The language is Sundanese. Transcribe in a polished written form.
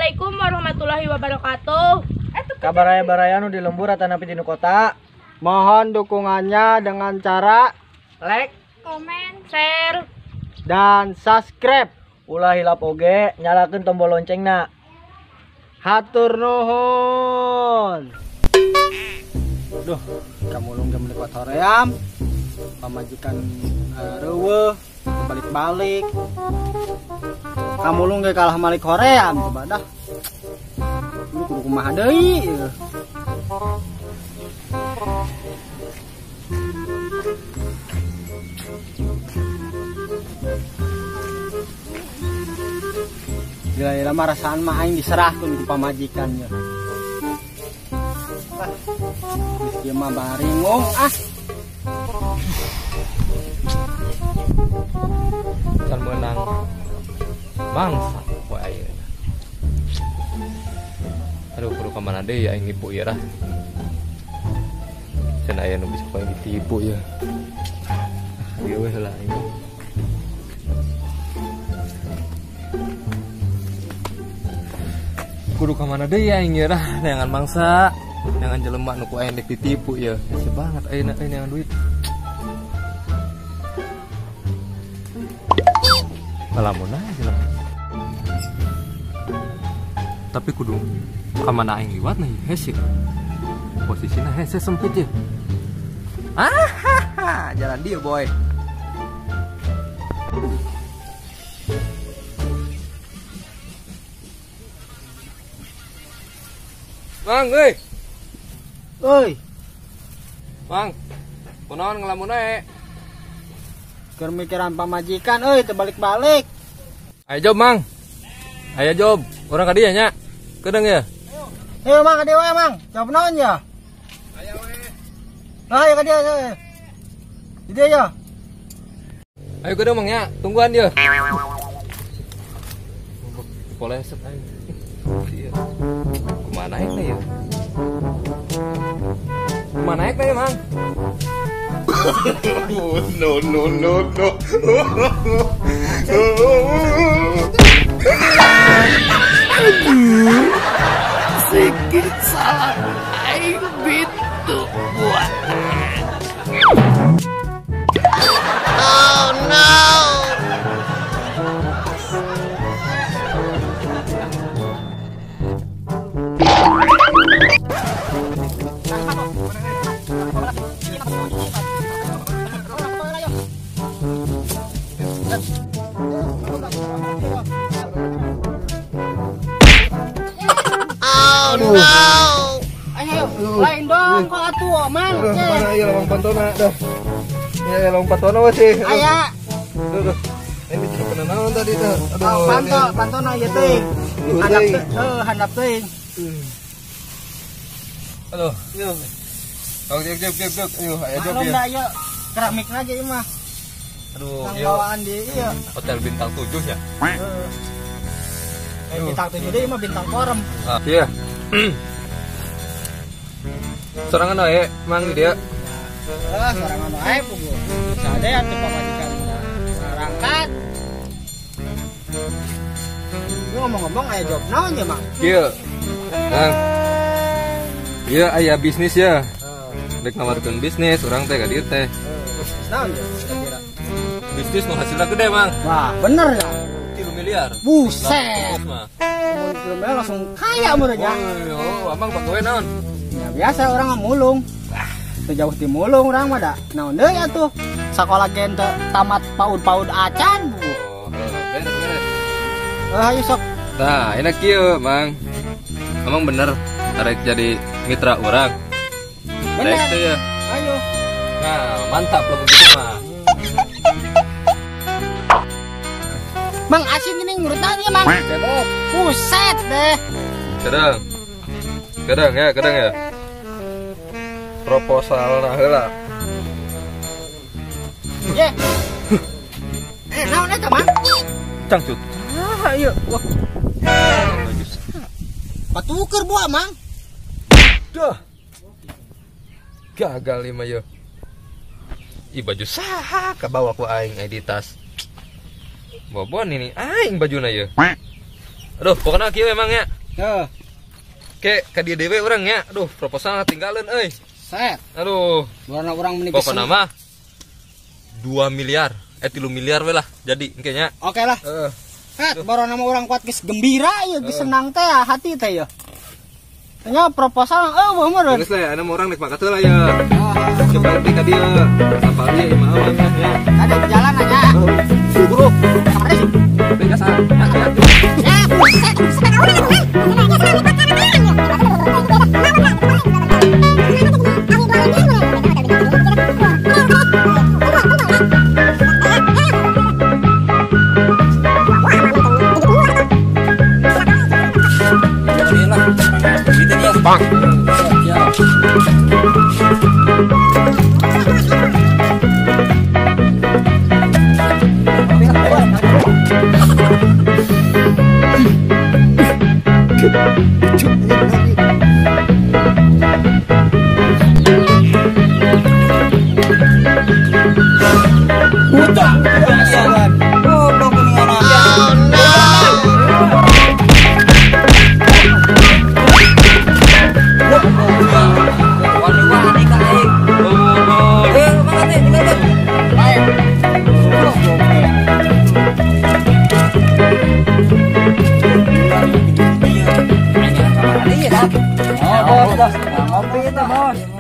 Assalamualaikum warahmatullahi wabarakatuh. Kabaraya-baraya nu di lembur atanapi di nu kota. Mohon dukungannya dengan cara like, komen, share, dan subscribe. Ulah hilap oge, nyalakeun tombol loncengna. Hatur nuhun. Duh, kamulung jam lewat hoream. Pamajikan reueuh, balik-balik. Kamulung ge kalah malik hoream coba dah. Ini kudu kumaha deui. Gila-gila mah rasaan mah aing diserahkeun ku pamajikan ya. Ah, ieu mah baringung ah. Can meunang bangsa poe ayeuna. Aduh, kudu ka mana deui aing nipu ieu lah. Can aya nu bisa ku aing ditipu ya. Ieu we heula aing. Kudu ka mana deui aing ieu lah, neangan mangsa, neangan jelema nu ku aing dek ditipu ieu. Hese banget ayeuna euy neangan duit. Ngalamun aja jelema. Tapi kudu ka mana aing liwat nih hese. Posisina hese sempit ya. Ah, jalan dia boy. Mang, euy. Euy. Mang. Kunaon ngelamun ae? Keur mikiran pamajikan euy teu balik-balik. Ayo job, Mang. Ayo job. Urang ka dieu nya. Kedeung ya? Ayo Mang ka dieu we, Mang. Job naon ya? Ayo we. Nah, ayo ka dieu we. Di dieu ya. Ayo kedeung Mang nya, tungguan dia. Poleset aing. Iya. Kumaha naik teh ya? Kumaha naik teh, Mang? No, no, no, no. Aduh, sikit salah aing bintu buat. Oh no. Oh no. Ayo, lain dong kok atuh, Mang. Mana ieu lawang pantona dah. Ya lawang pantona we sih. Aya. Duh, duh. Ini jadi kena naon tadi tuh. Aduh. Panto, pantona ieu teuing. Handap teuing, heuh handap teuing. Aduh. Oke, oke, oke, oke. Ayo, ayo job ya. Ieu keramik lagi ieu mah. Aduh, ieu bawaan di ieu. Hotel bintang 7 ya? Heeh. Bintang 7 deui mah bintang korem. Ah, iya. Sorangan wae, Mang di dieu. Heeh, sorangan wae puguh. Sade atuh pamajikan berangkat. Lu ngomong-ngomong aya job naon ya, Mang? Kieu. Mang. Ieu aya bisnis ya. Rek nawarkeun bisnis urang teh ka dieu teh. Bisnis naon ya kira-kira? Bisnis nu hasilna gede, Mang. Wah, bener ya. 3 miliar. Buset. Mun 3 miliar langsung kaya meureun ya. Oh, Amang pagawe naon? Ya biasa orang mah mulung. Teu jauh ti mulung urang mah da. Naon deui atuh? Sakola ge teu tamat PAUD-PAUD acan. Oh, beres beres. Ayo sok. Nah, enak kieu, Mang. Amang bener arek jadi mitra urang. Bener. Ya. Ayo. Nah, mantap lah begitu mah. Mang asin gini ngurutan ya, Mang. Cebok. Buset deh. Kadang. Kadang ya, kadang ya. Proposal nah heula. Ye. Naon eta, Mang? Cangcut. Ah, ieu. Wah. Patuker buah, Mang. Duh. Gagal ieu mah yeuh. Ih baju saha kabawa ku aing di tas. Bobon ini aing bajuna yeuh. Aduh, pokoknya kieu emang ya. Heuh. Ke ka dieu dewe urang nya. Aduh, proposal tinggalin euy. Set. Aduh, Warna urang meni pokokna mah 2 miliar, 3 miliar we lah. Jadi engke nya. Oke lah. Heeh. Set, baru nama orang kuat geus gembira ya, geus senang teh ya, hati teh ya. Nya proposal eueuh meureun. Geus lah, ana mah urang rek makat heula ya. Coba nanti ka dieu. Sapal ieu imah awan nya. Ada jalan aja. Buru. Kamari sih. Biasa. Ya, Bang. Oh, bos, bos. Ngopi itu, bos.